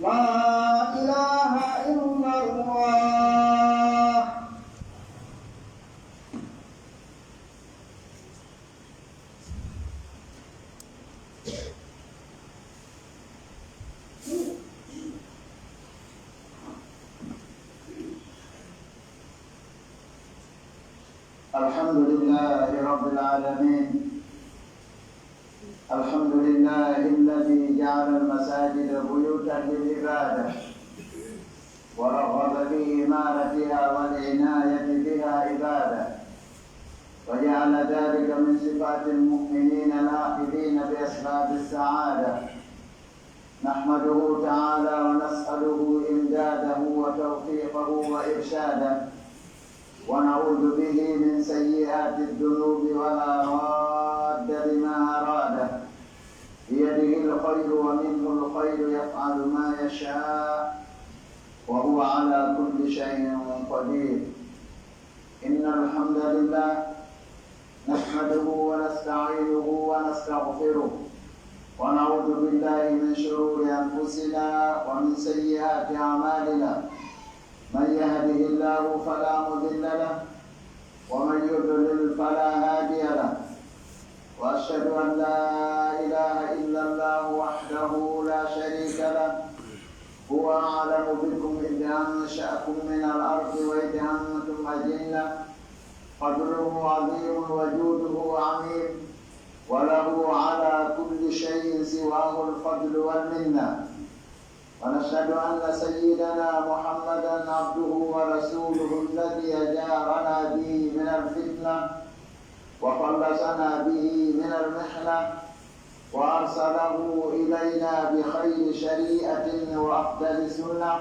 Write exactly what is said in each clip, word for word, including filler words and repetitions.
لا إله إلا الله. الحمد لله رب العالمين. الحمد لله الذي جعل المساجد بيوتا للعبادة، ورغب في عمارتها والعناية بها عباده، وجعل ذلك من صفات المؤمنين الآخذين بأسباب السعادة. نحمده تعالى ونسأله إمداده وتوفيقه وإرشاده، ونعوذ به من سيئات الذنوب ولا راد لما أراده، بيده الخير ومنه الخير يفعل ما يشاء، وهو على كل شيء قدير. إن الحمد لله نحمده ونستعينه ونستغفره، ونعوذ بالله من شرور أنفسنا ومن سيئات أعمالنا. من يهده الله فلا مضل له، ومن يضلل فلا هادي له. وأشهد أن لا إله إلا الله وحده لا شريك له، هو أعلم بكم إذ أنشأكم من الأرض وإذ أنتم أجنة، فضله عظيم وجوده عميم، وله على كل شيء سواه الفضل والمنة. ونشهد أن سيدنا محمدا عبده ورسوله الذي أجارنا به من الفتنة وخلصنا به من المحنة وأرسله إلينا بخير شريعة وأفضل سنة.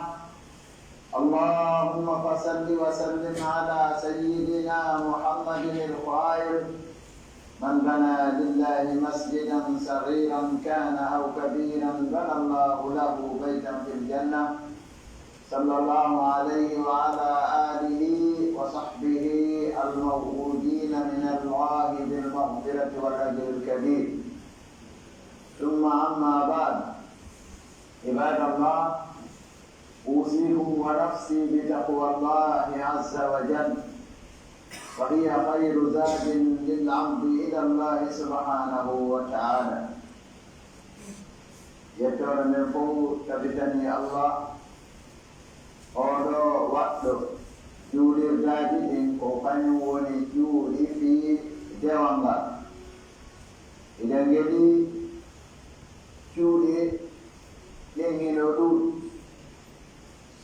اللهم فصل وسلم على سيدنا محمد القائل: من بنى لله مسجدا صغيرا كان أو كبيرا بنى الله له بيتا في الجنة. صلى الله عليه وعلى آله وصحبه الموعودين من الله بالمغفرة والأجر الكبير. ثم أما بعد، عباد الله، أوصيكم ونفسي بتقوى الله عز وجل، فهي خير زاد للعبد إلى الله سبحانه وتعالى. Yettoore nden fow tabitanii Allah, oo ɗoo waɗɗo juulirdaaji ɗin, ko kañum woni cuuɗi fii dewal ngal. Hiɗen ngelii cuuɗi ɗin hino ɗuuɗi.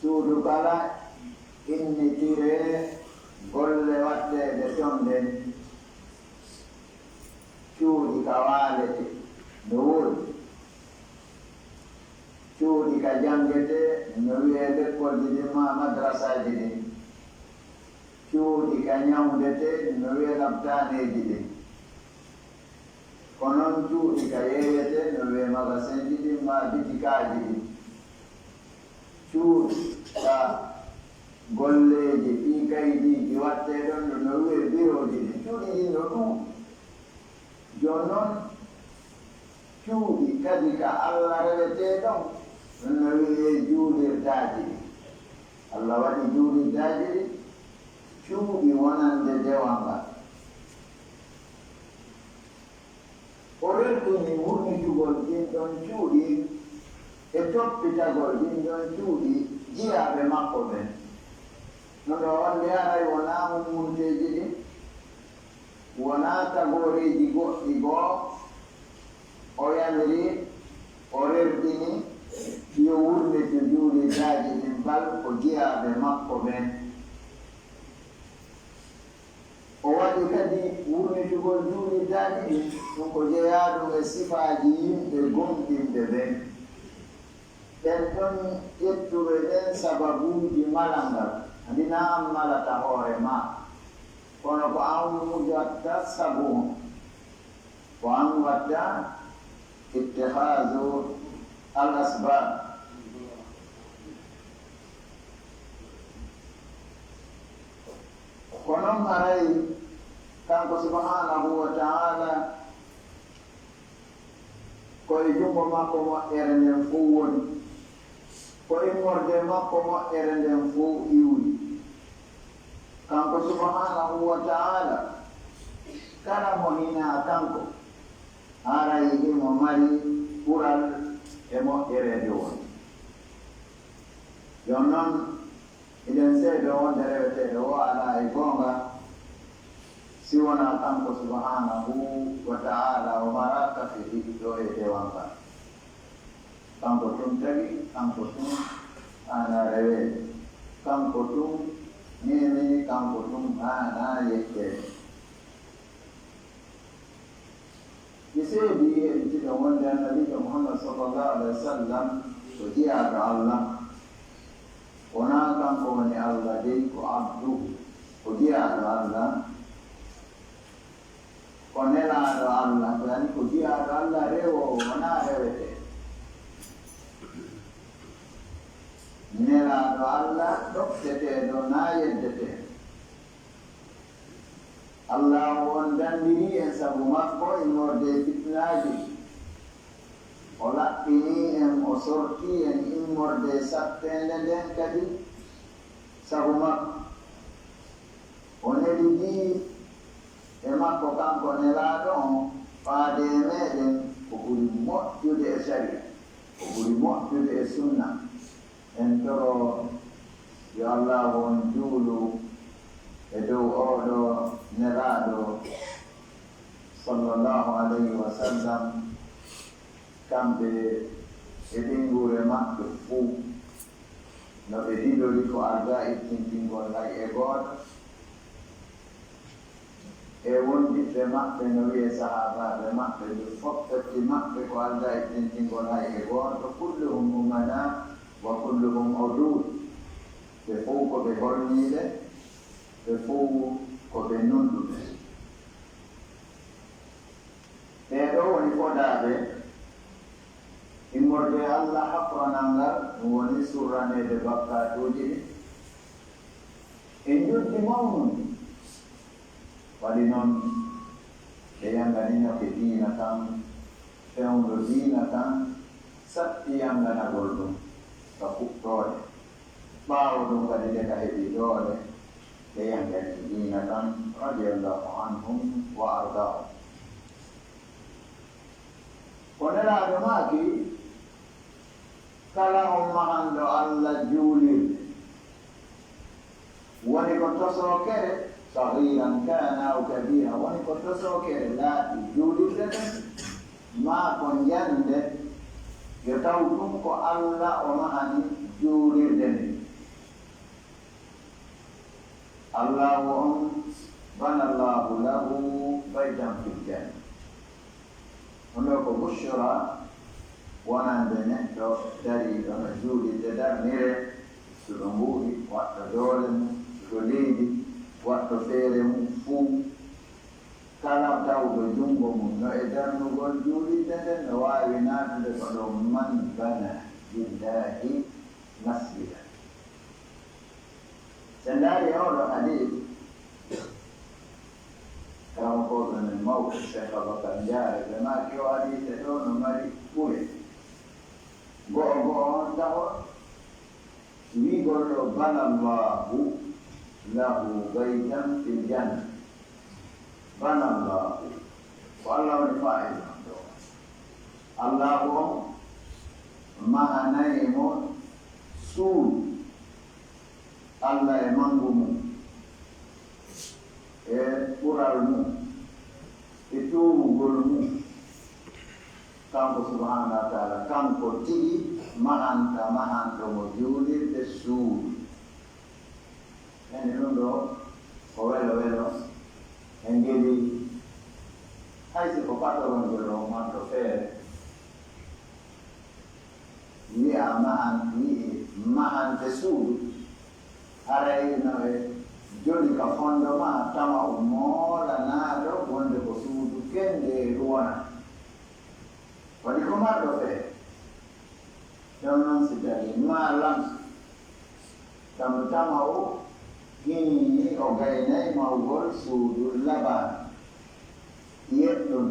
Suudu kala innitiree golle waɗteeɗe ton ɗen. Cuuɗi ka waaletee no woodi. Cuuɗi ka janngetee no wi'ee lekkolji ɗin maa madrasaaji ɗin. Cuuɗi ka ɲawndetee no wi'ee labtaaneeji ɗin. Ko non cuuɗi ka yeeyetee no wi'ee magasinji ɗin maa bitikaaji ɗin. Cuuɗi ka golleeji fii kaydiiji waɗtee ɗon ɗo no wi'ee birooji ɗin. Cuuɗi ɗin no ɗuuɗi. Jooni non, cuuɗi kadi ka Alla rewetee ɗon, ɗun no wi'ee juulirdaaji ɗin. Alla waɗi juulirdaaji ɗin cuuɗi wonande dewal ngal. O rerɗini wurnitugol ɗin ɗon cuuɗi e toppitagol ɗin ɗon cuuɗi jiyaaɓe makko ɓen. No ɗoo on de haray wonaa mummunteeji ɗin, wonaa tagooreeji goɗɗi goo, o yamiri, o rerɗini yo wurnitu juulirdaaji ɗin bal ko jiyaaɓe makko ɓen. O waɗi kadi wurnitugol juulirdaaji ɗin, ɗun ko jeyaaɗun e sifaaji yimɓe gomɗinɓe ɓen. Ɓen ɗon ƴettuɓe ɗen sababuuji malal ngal, andi naa an malata hoore maa, kono ko an watta sabu on, ko an watta ittihaazu al asbaab. Ko non haray kanko subhaanahu wa ta'aala ko e junngo makko moƴƴere nden fow woni. makko moƴƴere nden fow iwri. Kanko subhanahu wa ta'ala, kala mo hinaa kanko, haray himo mari ɓural e moƴƴereejo won. Jooni non, hiɗen seedoo wonde reweteeɗo woo alaa e goonga si wonaa kanko subhanahu wa ta'ala, o maraa kafidi ɗoo e dewal ngal. Kanko tun tagi, kanko tun haanaa reweede, kanko tun neemini, kanko tun haanaa yetteede. Mi seedii e ɗiɗo wonde Annabiijo Muhammad sallallahu alaihi wa sallam ko jiyaaɗo Allah. Wonaa kanko woni Allah dey, ko abduhu, ko jiyaaɗo Allah, ko nelaaɗo Allah, yani ko jiyaaɗo Allah rewoowo, wonaa rewetee. Nelaaɗo Allah ɗofteteeɗo, naa yeddeteeɗo. Allaahu on dandirii en sabu makko immorde e fitinaaji. O laɓɓinii en, o sortii en immorde e satteende nden kadi sabu makko. O nelidii e makko kanko nelaaɗo on faade e meɗen ko ɓuri moƴƴude e sariya, ko ɓuri moƴƴude e sunna. En toro yo Allaahu on juulu e dow oo ɗoo nelaaɗo sallallahu alayhi wa sallam, kamɓe e ɓeynguure maɓɓe fuu, no ɓe dilori ko aldaa ittintingol hay e gooto. E wondiɓɓe maɓɓe, no wi'e sahaabaaɓe maɓɓe ɓe fof, ɓe maɓɓe ko aldaa e tintingol hay e gooto, kulluhum umanaa wa kulluhum uduul. Ɓe fof ko ɓe holniiɓe, ɓe fof ko ɓe nunɗuɓe. Ɓee ɗoo woni fodaaɓe immorde e Allah hafranal ngal, ɗum woni surraneede bakkaatuuji ɗin e njoddi mawnundi. Waɗi non, ɓe yanganinoke diina kan, fewndo diina kan satti yanganagol ɗum ka fuɗɗoode. Ɓaawo ɗum kadi, nde ka heɓi doole, ɓe yanganii diina kan, radiyallahu anhum wa ardaahum. Ko Nelaaɗo maaki, kala on mahanɗo Alla juulirde, woni ko tosookere, saghiiran kaana aw kabiira, woni ko tosookere laatii juulirde nden, maa ko njande, yo taw tun ko Alla o mahani juulirde nden. Allaahu on, bana Allaahu lahu baytan fil janna. Hono ko bushra wonande neɗɗo dariiɗo no juulirde darniree, suɗo mbuuɗi, waɗɗo doole mum, suɗo leydi, waɗɗo feere mum fuu. Kala tawɗo junngo mum no e darnugol juulirde nden, no waawi naatude ko ɗon, man bana lillaahi masjidan. Si en ndaari e oo ɗoo hadiis, karamokooɓe men mawɓe Cheikh Abakar Njaare, ɓe maaki oo hadiise ɗoo no mari ɓure. Go'o go'o on taho, wi'ugol ɗoo, "Bana Allaahu lahu baytan fil janna." Bana Allaahu. Ko Alla woni faa'il on ɗoo. Allaahu on mahanay mo suudu. Alla e manngu mum, e ɓural mum, e toowugol mum, kanko subhaanahu wa ta'aala, kanko tigi mahanta mahanɗo mo juulirde suudu. Ene ɗum ɗoo ko welo welo, en ngeli hay si ko patron ɗoo marɗo feere. Wi'a mahan-, wi'i mahante suudu, haray no e joli ka fondement tama'u moolanaaɗo wonde ko suudu kenndeeru wona. Waɗi ko marɗo fee. Ɗon non si tawii maa lam, kam tama'u hinii o gaynay mawgol suudu labaaɗo. Yeɗɗun.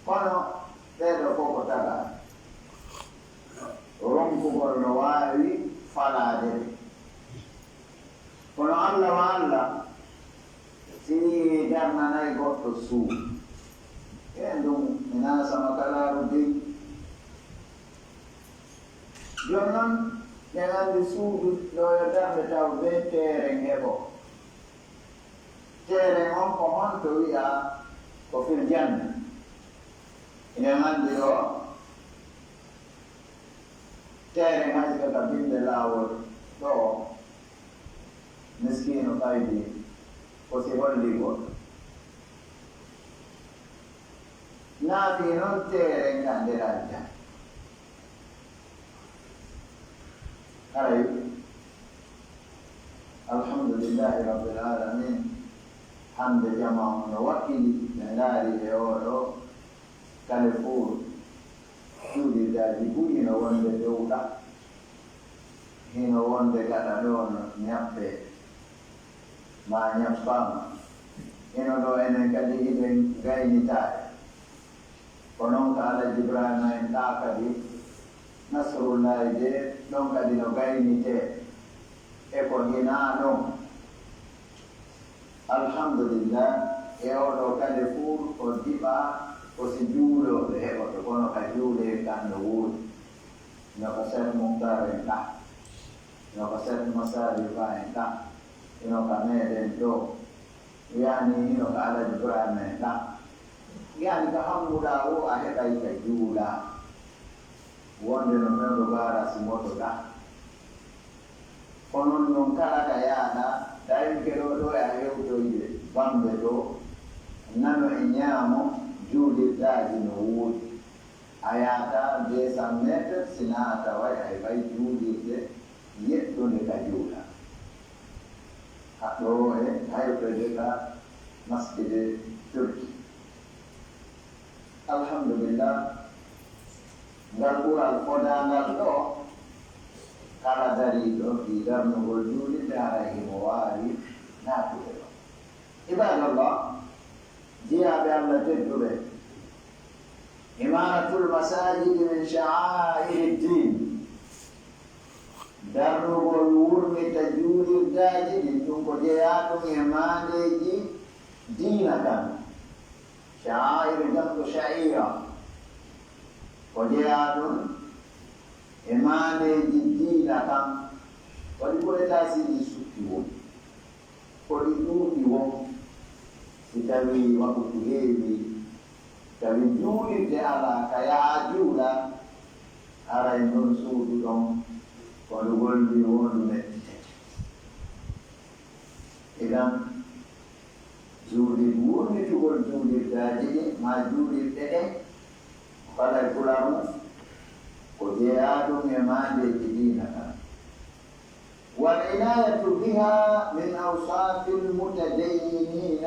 Kono ɓee ɗoo fow ko tagaa. Ronkugol no waawi falaade ɓe. Kono Alla wa Alla, si wi'i darnanay goɗɗo suudu, ɓen ɗum ina sama kalaaru dey. Jooni non, ɓen anndi suudu ɗo yo darnde taw bee teeren heɓo. Teeren on ko honto wi'aa ko fil janna? Enen anndi ɗo teeren hay ka ka binnde laawol ɗo miskiino faydi ko si holli goɗɗo. Naati non teeren ka nder aljanna. Haray, alhamdulillahi rabbil alamin, hannde jamaa on no wakkili, ɓe ndaari e oo ɗoo Carrefour, juulirgaaji buy hino wonde dow ɗa, hino wonde gaɗa ɗoo no ñappee, maa ñappaama, hino ɗoo enen kadi hiɗen gaynitaade. Ko non ka Alaji Ibrahima en ɗaa kadi, Nasrullahi de, ɗon kadi no gaynitee e ko hinaa ɗon. Alhamdulillah, e oo ɗoo Carrefour ko diɓaa ko si juulooɓe heɓoto, kono ka juulee kan no woodi. Hino ka Cheikh Mukhtar en ɗaa, hino ka Cheikh Masari Ba en ɗaa, hino ka meɗen ɗoo. Yaani hino ka Alaji Ibrahima en ɗaa. Yaani ka hammuɗaa woo a heɓay ka juulaa. Wonde no fewndo baaraasi moto ɗaa. Ko non non kala ka yaaɗaa, tawi ke ɗoo ɗoo e a hewtoyde bambe ɗoo, nano e ñaamo, juulirgaaji no woodi. A yaataa deux cents mètres, si naa a taway hay fay juulirde yeɗɗunde ka juulaa. Haɗɗoo e haytoyde ka masjidi Turki. Alhamdulillah, ngal ɓural fodaangal ɗoo, kala dariiɗo fii darnugol juulirde haray himo waawi naatude ɗon. Ibadallah, jiyaaɓe Alla tedduɓe, imaratul masajidi min sha'airi ddin, darnugol wurnita juulirgaaji ɗin, ɗum ko jeyaa ɗum e maandeeji diina kan. Sha'air jamɗo sha'ira, ko jeyaa ɗum e maandeeji diina kan. Waɗi ko etaasiiji sukki woni. Ko ɗi ɗuuɗi won, si tawii waktu heewii, tawi juulirde alaa ka yahaa juula, haray ndun suudu ɗon, ko ndu golli woo ndu mettitete. Idan, juuli-, wurnitugol juulirgaaji ɗin, maa juulirɗe ɗen, ko kala e pulaar mum, ko jeyaa ɗum e maandeeji diina kan. والعناية بها من أوصاف المتدينين.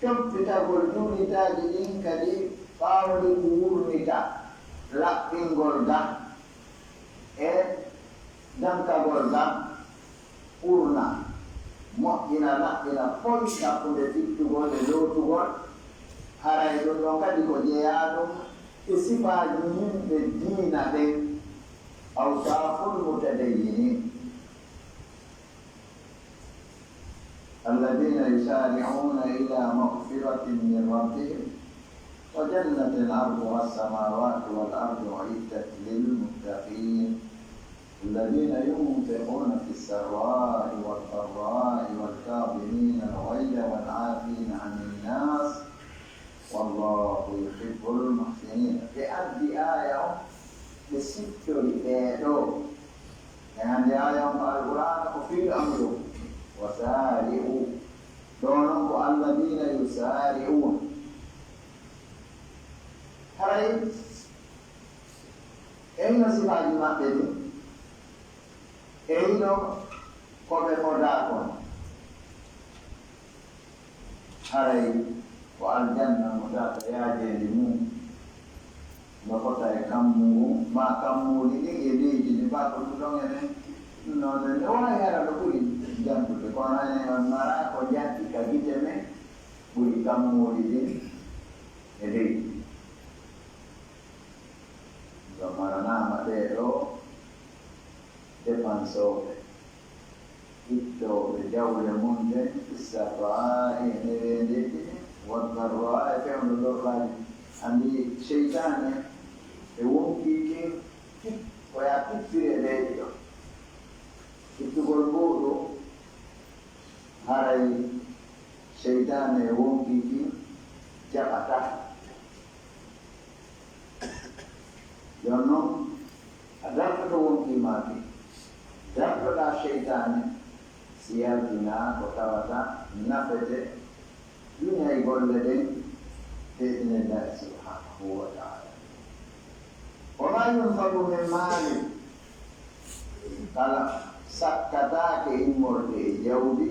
Toppitagol juulirgaaji ɗin kadi ɓaawo nde ɗi wurnita, laɓɓingol ga e dankagol ga, urna, moƴƴina, laɓɓina, poy hakkunde fittugol e lootugol, haray ɗum ɗon kadi ko jeyaa ɗum e sifaaji yimɓe diina ɓen, أوصاف المتدينين. الذين يسارعون إلى مغفرة من ربهم وجنة عرضها السماوات والأرض أعدت للمتقين الذين ينفقون في السراء والضراء والكاظمين الغيظ والعافين عن الناس والله يحب المحسنين. Ɓe addi aaya on, ɓe siftori ɓee ɗoo. E hannde aaya on ko Alqur'aana ko fii amru. وسارعوا. Ɗoo non ko الذين يسارعون. Haray, e hino sifaaji maɓɓe ɗin, e hino ko ɓe fodaa kon. Haray ko aljanna mo tawata yaajeendi mun no fota e kammu ngun, maa kammuuli ɗin e leydi ndin, baa ko ɗun ɗon enen, non, no waawi hara no ɓuri jantude, kono enen on maraa ko janti ka gite men ɓuri kammuuli ɗin e leydi ndin. Ɗum ɗon maranaama ɓee ɗoo depansooɓe, ittooɓe jawle mun ɗen, sarraa'i e neweendeeji ɗin, wa darraa'i e fewndo lorraaji. Anndi seytaane e wonkii kin, ko yaa tippire leydi ɗon. Ittugol muuɗum, haray seytaane e wonkii kin jaɓataa. Jooni non, a dartoto wonkii maa kin, dartoɗaa seytaane, si yaltinaa ko tawata nafete duniya e golle ɗen, te'intinee Laahi subhaanahu wa ta'aalaa. Wa maa yunfaqu min maalin, kala sakkataake immorde e jawdi,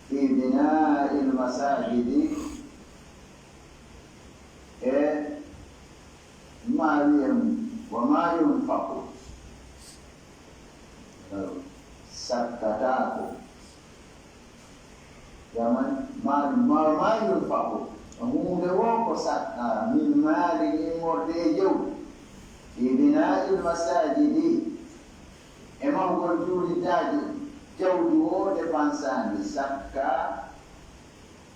fii binaa'il masaajidi, e maa wi'en, wa maa yunfaqu, sakkataako. Jaman, maa, maa, maa yunfaqu, huunde woo ko sakka, min maalin immorde e jawdi, fii binaa'il masaajidi, e mahugol juulirdeeji, jawdi woo depansaandi, sakka,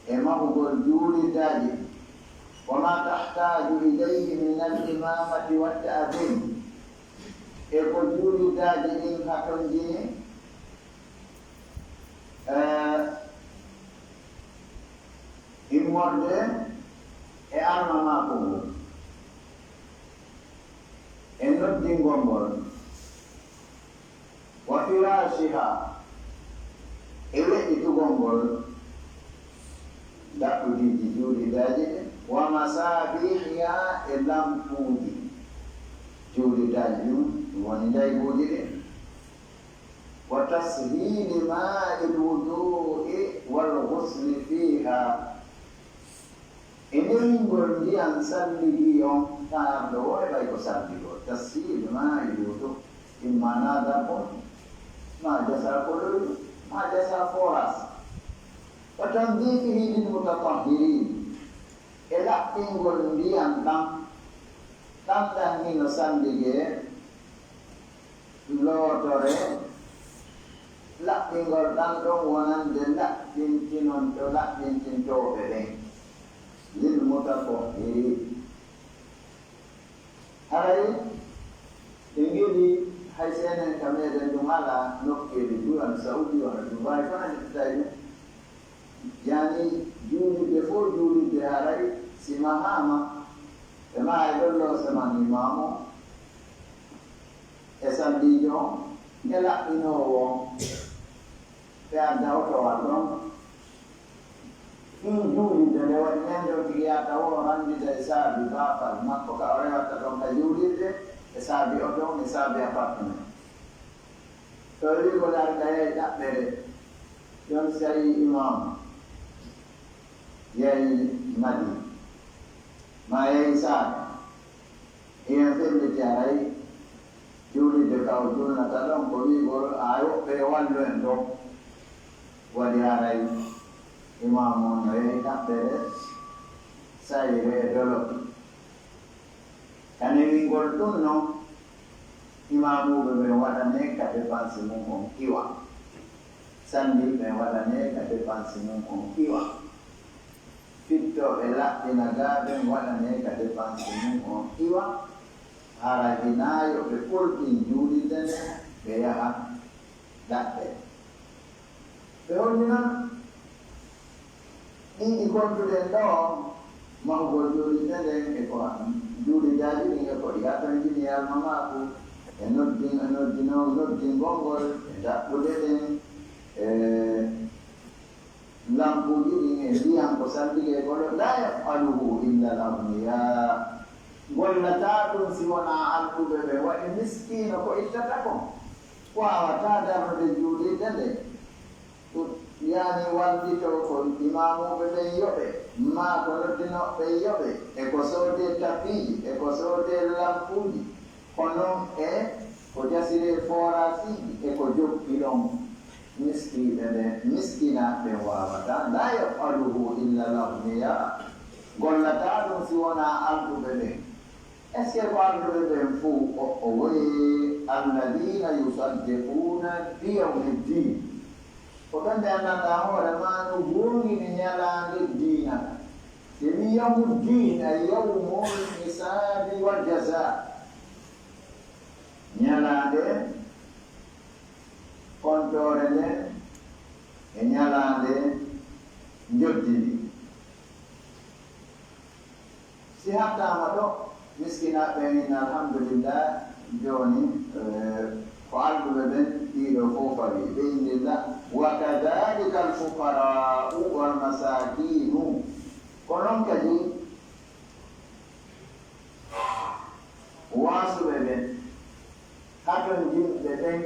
e mahugol juulirdeeji, wa maa tahtaaju ilayhi min al-imaamati wa ta'ziim, e ko juulirdeeji ɗin hatonjini, eh, immorde e almamakoo ngol, e noddingol ngol, wa firaashihaa, e we'itugol ngol, daɓɓudiiji juulirdeeji ɗin, wa masaabiihihaa, e lampuuji juulirdeeji ɗin, ɗum woni ndayguuji ɗin, wa tashiili maa'il wuduu'i wal ghusli fiihaa, e newingol ndiyan salligii on, taa arɗo woo heɓay ko salligoo. Tashiili maa'il wuduu'i, imma naa dabbon, maa jasaa koloyru, maa jasaa fooraas. Wa tanziifihi lil mutatahhiriin, e laɓɓingol ndiyan ɗan, ɗan ɗan hino salligee, lootore, laɓɓingol ɗan ɗon wonande laɓɓintinonto, laɓɓintintooɓe ɓen, lil mutatahhiriin. Haray ɓe ngiɗi, hay si enen ka meɗen ɗum alaa, nokkeeli du, wano Saudi, wano Dubai, ko nanndi tawi ɗum. Yaani, juulirde fow juulirde haray si mahaama, ɓe maha e ɗon loose man imaamu, e salliijo on, e laɓɓinoowo on, ɓe adda otowal ɗon. Ɗin juulirde nde waɗi nen ɗon tigi yaata woo ranndida e saabi baafal makko ka o rewata ɗon ka juulirde, e saabi oto on, e saabi appartement. To o wi'i ko laari ka yahi ɗaɓɓere, ɗon si tawi imaamu yahi Madi, maa yahi Saaka, Hiya felliti haray juulirde ka o juulnata ɗon ko wi'ugol, "Aa, woɓɓe yo wallu en ɗoo." Waɗi haray imaamu on no yahi ɗaɓɓere sayre e doloki. Ka newingol ɗun non, imaamuuɓe ɓen waɗanee ka depansi mun on iwa. Salliiɓe ɓen waɗanee ka depansi mun on iwa. Fittooɓe laɓɓina gaa ɓen waɗanee ka depansi mun on iwa, hara hinaa yo ɓe ɓolɗin juulirde nden, ɓe yaha ɗaɓɓe. Ɓe hollinan ɗin ɗi konduɗen ɗoo, mahugol juulirde nden e ko juulirdeeji ɗin e ko ɗi hatonjini e almamaaku, e noddin-, e noddino-, noddingol ngol, e daɓɓude ɗen, e Lampuuji ɗin e ndiyan ko salligee kono, "laa yaf'aluhu illa al-aghniyaa." Gollataa ɗum si wonaa alɗuɓe ɓen, waɗi miskiino ko ittata kon. Waawataa darnude juulirde nde. Ɗum yaani wallitoo ko imaamuuɓe ɓen yoɓe, maa ko noddinooɓe ɓen yoɓe, e ko soodee tapiiji, e ko soodee lampuuji. Ko non e ko jasiree fooraasiiji e ko jokki ɗon, miskiiɓe ɓen, miskinaaɓe ɓen waawataa, "laa yaf'aluhu illa al-aghniyaa." Gollataa ɗum si wonaa alɗuɓe ɓen. Est-ce que ko alɗuɓe ɓen fow o, o woye? Alladina yusaddiquna bi yawmi ddin. Ko ɓen ɓe anndanɗaa hoore maa no goongini ñalaande diina. Ɓe wi'i yawmu ddin, ay yawmul hisabi wal jaza. Ñalaande kontoore nden e ñalaande njoddi ndin. Si hattaama ɗo, miskinaaɓe ɓen inna alhamdulillah, jooni, eh, ko alɗuɓe ɓen, ɗiɗo fow fawi, ɓe innilla, wa kadhalika alfuqara'u wal masakinu. Ko non kadi, waasuɓe ɓen, hatonjinɓe ɓen,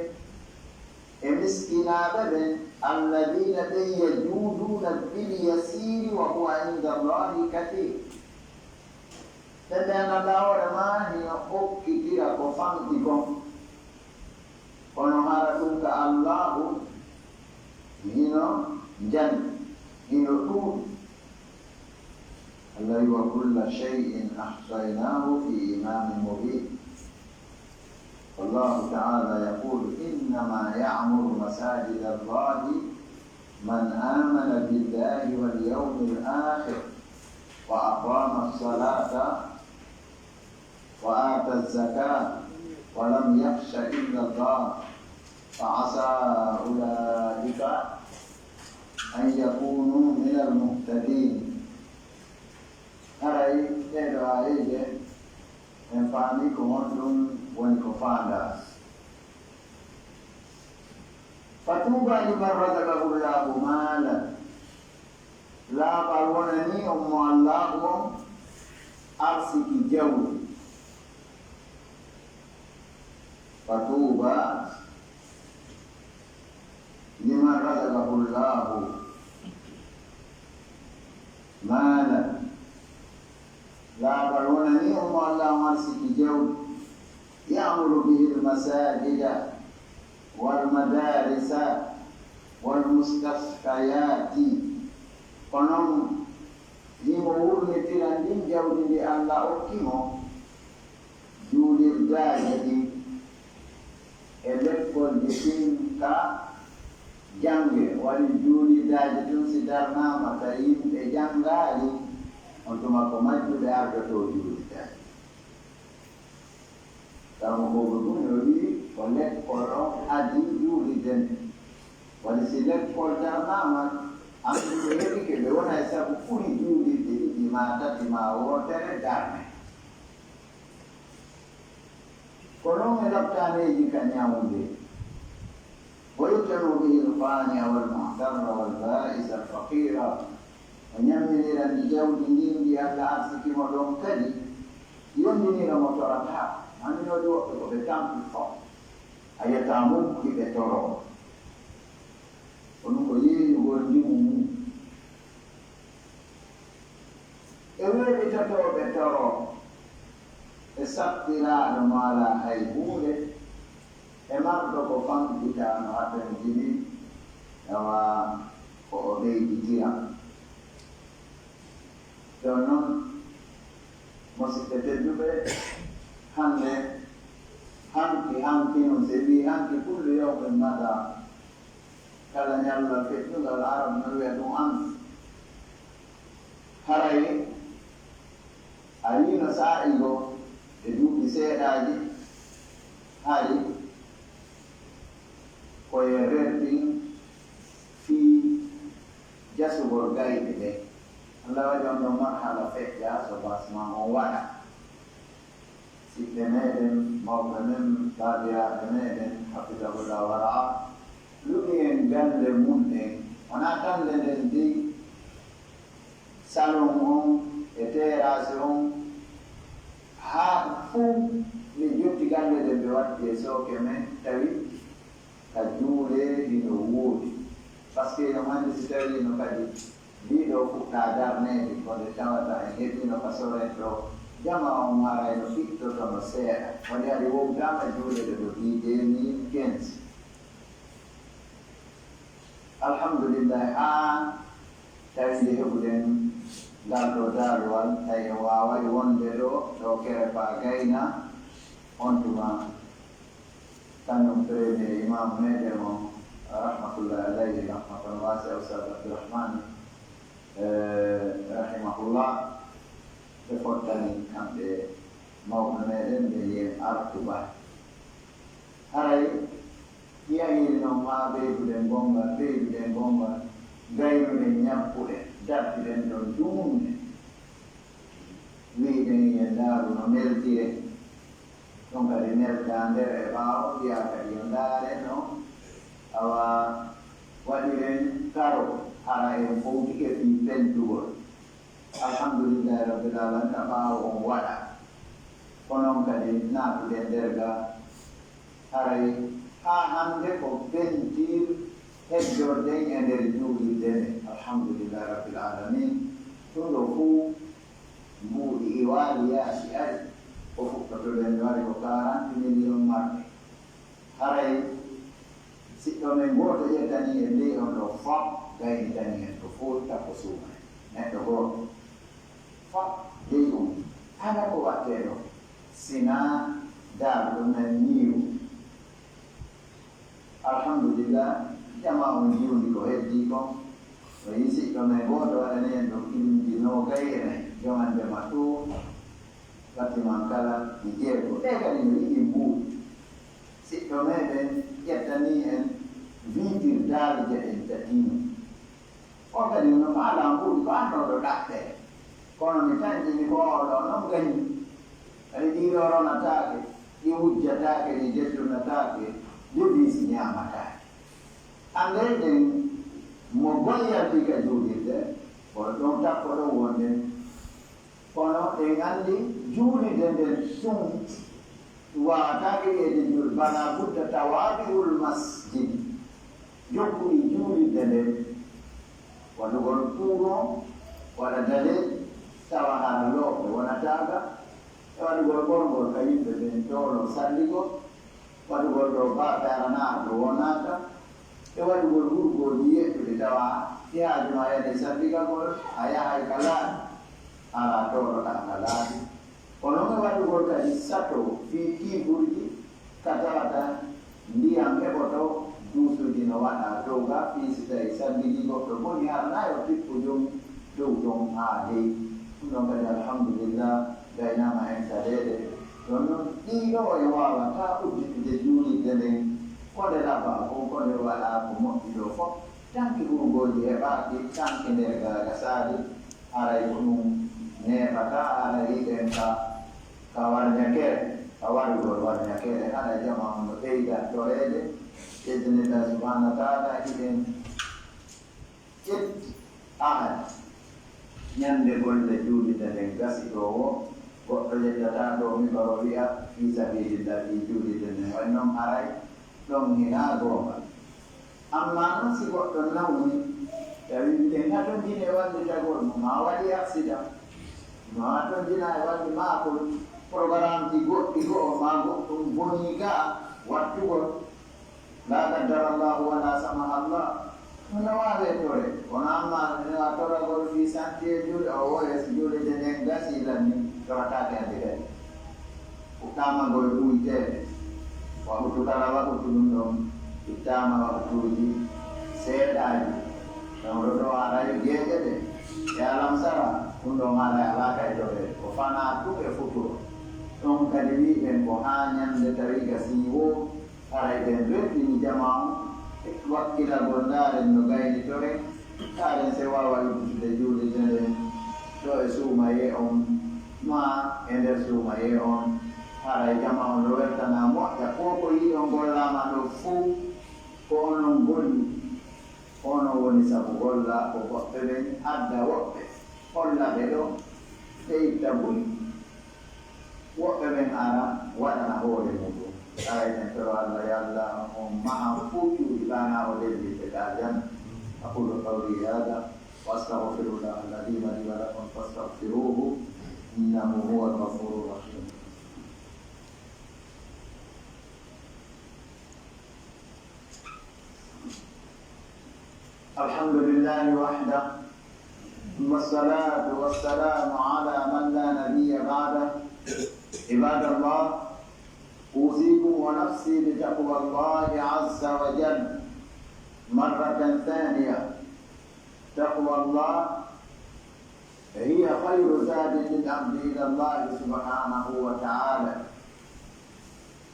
e miskinaaɓe ɓen, alladina ɓen yajuduuna bil yasiri wa huwa inda Allahi kathir. Ɓen ɓe anndanɗaa hoore maa hino okkitira ko fanɗi kon. Kono hara ɗun ka Allaahu hino njani, hino ɗuuɗi. Alla wi'i, "Wa kulla shay'in ahsaynahu fi imamin mubin." Wallahu ta'ala yaqulu, "Innama ya'muru masajida Allahi man amana billahi wal yawmil akhir wa aqama as-salata وآتى الزكاة ولم يخش إلا الله فعسى أولئك أن يكونوا من المهتدين. Haray ɗee ɗoo aayeeje, en faamii ko honɗun woni ko faandaa. Fatuuba liman razaqahu Allahu maalan. Laaɓal wonanii on mo Allaahu on arsiki jawdi. Fatuuba liman razaqahu Allahu maalan. Laaɓal wonanii on mo Allaahu arsiki jawdi, ya'muru bihil masaajida wal madaarisa wal mustashfayaati. Ko non himo wurnitira ndin jawdi ndi Alla okki mo, juulirdaaji ɗin e lekkolji ɗin ka jannge, wali juulirdaaji tun si darnaama tawi yimɓe janngaali, on tuma ko majjuɓe ardotoo juulirdaaji. Sabu ko ɗun o wi'i ko lekkol on adii juulirde nden. Wali si lekkol darnaama, annduɓe heɓike ɓe wona e sabu ɓuri juulirde ɗiɗi maa tati maa wootere darne. Ko non e leptaaneeji ka ɲawnde. ويطعم به القانع والمعتر والبائس الفقير. O ɲamminiran jawdi ndin ndi Alla arsiki mo ɗon kadi, yondinira mo torataa. Anndinooɗi woɓɓe ko ɓe tampi fof. A yi'ataa mumki ɓe toroo. Kono ko yeeyugol ndimu mum. E weeɓitotooɓe toroo, e sappiraaɗo mo alaa hay huunde, e marɗo ko famɗita no hatonjini, tawa ko o ɓeyditira. Ɗon non, musiɓɓe tedduɓe, hannde, hanki, hanki non, si wi'i hanki, kullu yawmin mada, kala ɲallal feƴƴungal, Arab no wi'a ɗun an. Haray a yiino saa'i goo e duuɓi seeɗaaji, hari ko e rerɗin fii jasugol gayɗe ɗen. Alla waɗi on ɗon marhala feƴƴa, so basman on waɗa. Siɓɓe meɗen, mawɓe men, baabiraaɓe meɗen, hafidahullah wa ra'a, luɓi en galle mun ɗen. Wonaa tan nde nden dey, salon on e teeraasi on, haa fuu nde jotti galle ɗen ɓe watti e sooke men, tawi ka juulee hino woodi. Parce que no hannde si tawii no kadi Ndii ɗoo fuɗɗaa darneede ko nde tawata en heɓiino ka Sorel ɗoo, jamaa on haray no ɓiɗɗotono seeɗa. Woni hari wowtaama juulirde ko fii deux mille quinze. Alhamdulillahi, haa tawii nde heɓuɗen Ngal ɗoo daaruwal, tawi en waaway wonde ɗoo, ɗoo Kerepa Gayna, on tuma, kañum premier imam meɗen on, rahmatullahi alayhi, rahmatan wasi'a, Ustaz Abdurrahmani, eh, rahimahullah, ɓe fottani kamɓe mawɓe meɗen ɓe yen artuba. Haray, yahiri non maa ɓeyduɗen gonngal, ɓeyduɗen gonngal, gaynuɗen, ñakkuɗen, dartiɗen ɗon dumunde. Wi'uɗen, yo ndaaru no neldiren. Ɗum kadi neldaa nder e ɓaawo, wi'aa kadi yo ndaare no awa waɗiren karo, hara en fowtike fii pentugol. Alhamdulillahi Rabbil Alamina, ɓaawo on waɗa. Ko non kadi naatuɗen nder ga, haray haa hannde ko pentiir heddorɗen e nder juulirde nde. Alhamdulillahi Rabbil Alamin. Ɗum ɗoo fuu mbuuɗi iwaali yaasi ari, ko fuɗɗotoɗen no ari ko quarante millions marɗe. Haray siɗɗo men gooto ƴettanii en ley on ɗoo fop, gaynitanii en to Fuuta ko suuma en. Neɗɗo gooto fop ley on, alaa ko waɗtee ɗoo, sinaa daarɗo men ñiiwo. Alhamdulillah, jamaa on jiwndi ko heddii kon. No yii siɗɗo men gooto waɗani en ɗoo kilimji noogay e nay, jomande ma too, batiman kala e jeego. Ɓee kadi no yiɗi mbuuɗi. Siɗɗo meɗen ƴettanii en viitir daali je ɗen tatiino. On kadi no faalaa mbuuɗi ko annooɗo ɗaɓɓere. Kono mi tanƴini ko oo ɗoo non gañi. Kadi ɗii ɗoo ronataake, ɗi wujjataake, ɗi jeddunataake, ɗi biisi ñaamataake. Anndee ɗen mo goy yalti ka juulirde, ko ɗon takko ɗon wonde. Kono en anndi juulirde nden tun waawataa wi'eede juul-, fala budda tawaabi'ul masjidi. Jokkuɗi juulirde nden, waɗugol kuuroo, waɗa dale, tawa hara loope wonataa ga, e waɗugol ɓorngol ka yimɓe ɓen dooloo salligol, waɗugol ɗoo baafe aranaaɗo ɗo wonaaka, e waɗugol hurgooji yeɗɗuɗi tawa si haaju maa yarii salligagol, a yahay ka laabi, araa tooɗoɗaa ka laabi. Ko non e waɗugol kadi sato fii tiiburji ka tawata ndiyan heɓoto, duusuuji no waɗaa dow ga, fii si tawii salligi goɗɗo boni, hara na yo tippu jom dow ton haa dey. Ɗum ɗon kadi, alhamdulillah, gaynaama en saɗeede. Ɗon non, ɗii ɗoo en waawataa udditude juulirde nden, ko nde labaa kon, ko nde waɗaa ko moƴƴi ɗoo fof. Tanki hurgooji heɓaaki, tanki nder gaaga saali, haray ko ɗum neeɓata, haray hiɗen ka, ka warñakere, ka warugol warñakere, haray jamaa on no ɓeyda toreede, ɓeydanirɗa subhanahu wa ta'ala, hiɗen ƴetti ahadi. Ñande golle juulirde nden gasi ɗoo woo, goɗɗo yettataa ɗoo mikoro wi'a, fii sabilillah, fii juulirde nden, way non haray ɗon hinaa goonga. Ammaa non si goɗɗo nawni, tawi hiɗen hatonjini e wallitagol mo, maa waɗi aksida, maa hatonjina e walli maakol, porogaramji goɗɗi go'o, maa goɗɗum bonii gaa wattugol, laa qaddara Allahu wa laa samaha Allah, ɗum no waawee tore. Kono ammaa no a toragol fii santiye juuɗe, o woo e si juulirde nden gasii lan ni, torataake hande kadi. Fuɗɗaama ngol ɓuyteede. Wakutu kala wakutu ɗum ɗon ittaama wakutuuji seeɗaaji. Ɗon ɗo ɗo haray geeƴe ɗe e alamsara, ɗum ɗon haray alaa kay tore. Ko fanaa tun e futuro. Ɗon kadi wi'en ko haa ñande tawi gasii woo, haray ɓen reɓɓini jamaa on, wakkilagol ndaaren no gaynitoren, ndaaren si en waaway udditude juulirde nden ɗo e suumayee on, maa e nder suumayee on, haray jamaa on no weltanaa moƴƴa, ko ko yiɗon gollaama ɗo fow, ko onon golli, ko onon woni sabu golla, ko woɓɓe ɓen adda woɓɓe, holla ɓe ɗo, ɓe itta buy. Woɓɓe ɓen ara waɗana hoore muɗum. Aray en toro Allah, yo Allah on mahan fuu cuuɗi ɓaanaa o lelliɓe ka aljanna. أقول قولي هذا وأستغفر الله العظيم لي ولكم فاستغفروه إنه هو الغفور الرحيم. الحمد لله وحده. والصلاة والسلام على من لا نبي بعده. عباد الله، أوصيكم ونفسي بتقوى الله عز وجل مرة ثانية. تقوى الله هي خير زاد للعبد إلى الله سبحانه وتعالى.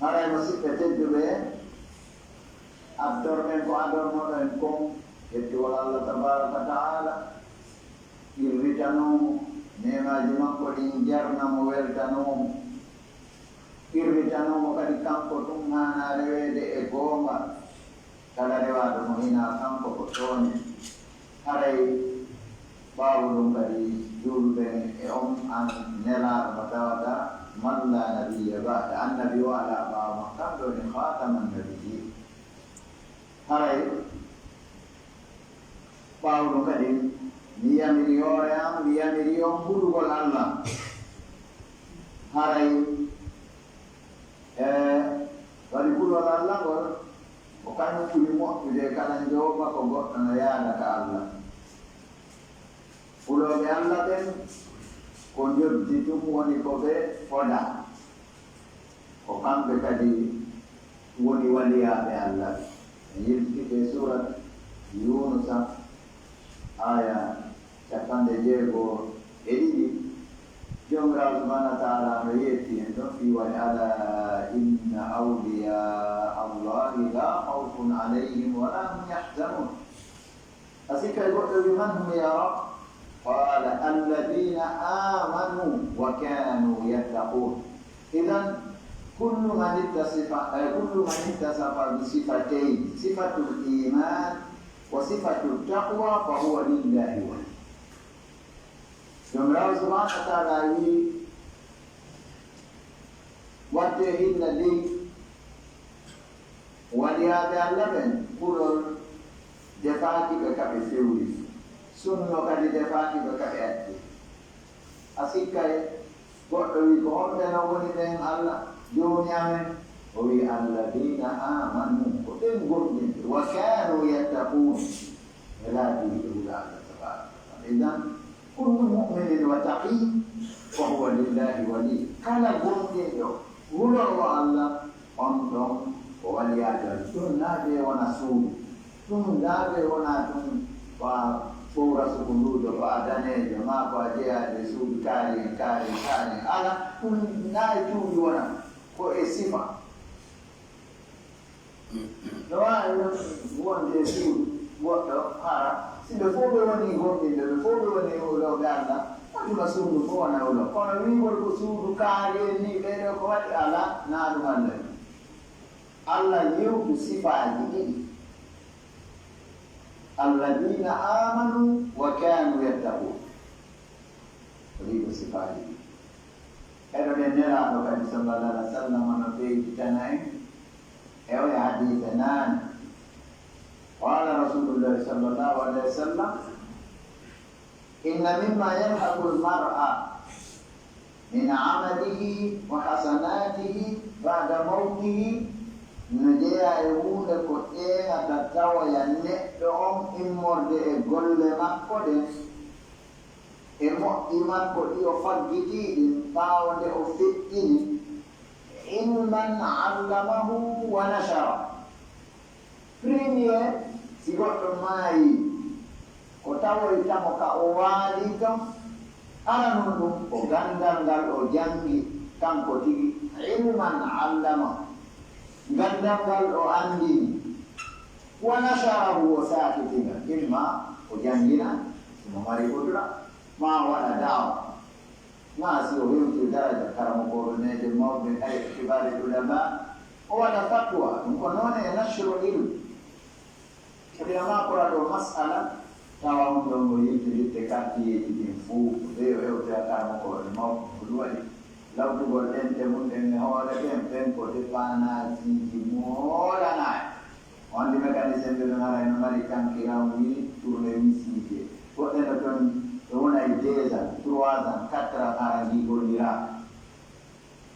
Haray, musiɓɓe tedduɓe, adorɗen ko adornoɗen kon, yettugol Allah tabaraka wa ta'ala, qirritanoo mo, neemaaji makko ɗin jarna mo, weltanoo mo, qirritanoo mo kadi kanko tun haanaa reweede e goonga. Kala rewaaɗo mo hinaa kanko ko tooñe. Haray ɓaawo ɗun kadi juuluɗen e on an Nelaaɗo mo tawata man laa nabiyya ba'da, annabi o alaa ɓaawo makko, kanko woni khaataman nabiyyin. Haray ɓaawo ɗun kadi mi yamiri hoore an, mi yamiri on hulugol Allah. Haray, e, waɗi hulugol Allah ngol, ko kañum ɓuri moƴƴude e kala njooba ko goɗɗo no yaada ka Allah. Hulooɓe Allah ɓen, ko njoddi tun woni ko ɓe foda. Ko kamɓe kadi woni waliyaaɓe Allah ɓen. En yiltike surat Yunusa, aya capanɗe jeego e ɗiɗi. Joomiraaɗo subhaanahu wa ta'aala no yeetii en ɗon fii waɗi, "Alaa inna awliyaa Allaahi laa khawfun alayhim wa laa hum yahzanuun." A sikkay goɗɗo wi, "Man hum yaa Rabb?" Qaala, "Alladiina aamanuu wa kaanuu yattaquun." Idan, kullu man ittasifa, eh, kullu man ittasafa bi sifatayni, sifatul iimaan wa sifatul taqwaa, fa huwa lillaahi wali. Joomiraaɗo subhaanahu wa ta'aala wi, wattee hinna ley waliyaaɓe Alla ɓen, kulol defaaki ɓe ka ɓe fewri, sunno kadi defaaki ɓe ka ɓe addi. A sikkay goɗɗo wi, "Ko honɓe non woni ɓen Alla, Joomi amen?" O wi, "Alladiina aamanu, ko ɓen gomɗinɓe, wa kaanu yattaquun, ɓe laati ɓe hula Alla tabaaraka wa ta'aala." Idan, kullu mu'minin wa taqi, fa huwa lillahi wali. Kala gomɗinɗo, huloowo Alla, on ɗon ko waliyaajo Alla. Ɗun naa ɓe wona suudu. Ɗun naa ɓe wona ɗun ko a fowra sukunduujo, ko a daneejo, maa ko a jeyaaɗo e suudu kaari en, kaari en, kaari en. Ala, ɗun naa e cuuɗi wona, ko e sifa. No waawi non wonde e suudu goɗɗo hara, si ɓe fow ɓe wonii gomɗinɓe, ɓe fow ɓe wonii hulooɓe Alla, on tuma suudu fow wona hulo. Kono wi'ugol ko suudu kaari en nii, ɓee ɗoo ko waɗi, alaa, naa ɗun Alla wi. Alla yewtu sifaaji ɗiɗi. Alladiina aamanu wa kaanu yattaquun. O wi'i ko sifaaji ɗiɗi. Heɗoɗen Nelaaɗo kadi, sallallahu alaihi wasallam, no ɓeyditana en e oya hadiise naane. Qaala Rasuulullaahi, sallallahu alaihi wasallam, "Inna mimmaa yalhaqul mar'a min amalihi wa hasanaatihi ba'da mawtihi", no jeyaa e huunde ko ƴeeŋata tawoya neɗɗo on immorde e golle makko ɗen, e moƴƴi makko ɗi o faggitii ɗin ɓaawo nde o feƴƴini, ilman allamahu wa nashara. Premier, si goɗɗo maayii, ko tawoyta mo ka o waalii ton, aranun ɗun ko ganndal ngal o janngi kanko tigi, ilman allamahu, ganndal ngal o anndini, wa nasharahu, o saakiti ngal, imma o janngina, si mo mari kudura, maa o waɗa da'wa. Maa si o hewtii daraja karamokooɓe meɗen mawɓe ɓen, hay kibaarul ulamaa, o waɗa fatwa, ɗun ko noone e nashrul ilm. Sabi a maa kora ɗoo mas'ala, tawa on ɗon o yilti litte kartiyeeji ɗin fuu, ɓe o hewtoya karamokooɓe mawɓe, ko ɗun waɗi lawtugol ɗemɗe mun ɗen e hoore ɓen, ɓen ko depaanaasiiji moolanaaɗi. On di mécanicien ɓe ɓen hara eno mari kankiran wi tournevis ije. Goɗɗe no ton ɓe wona e deux ans, trois ans, quatre ans hara ndi golliraaka.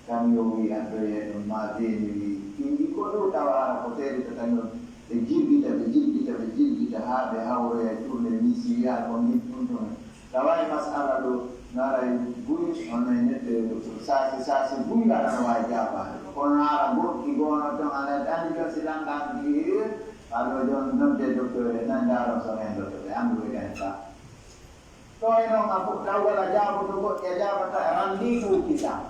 Camion wi addoye ɗum ma beeni wi indi ko ɗo tawa hara ko teeri to camion. Ɓe jirgita, ɓe jirgita, ɓe jirgita haa ɓe hawroya e tournevis wiya ko min ɗum ɗum. Tawa e mas'ala ɗoo, no ara e buy, hono e neɗɗo saasi, saasi buy, ara no waawi jaabaade. Kono no ara goɗɗi goo no ton, ana andi ton si lanɗaaki ɗi heewi, aɗo jon nodde docteur en, nan ndaaron so rendoto ɓe, anndu ɓe gani ka. Ɗoo e non, a fof taw wala jaaboto goɗɗi, a jaabata randi ɗum kitaa.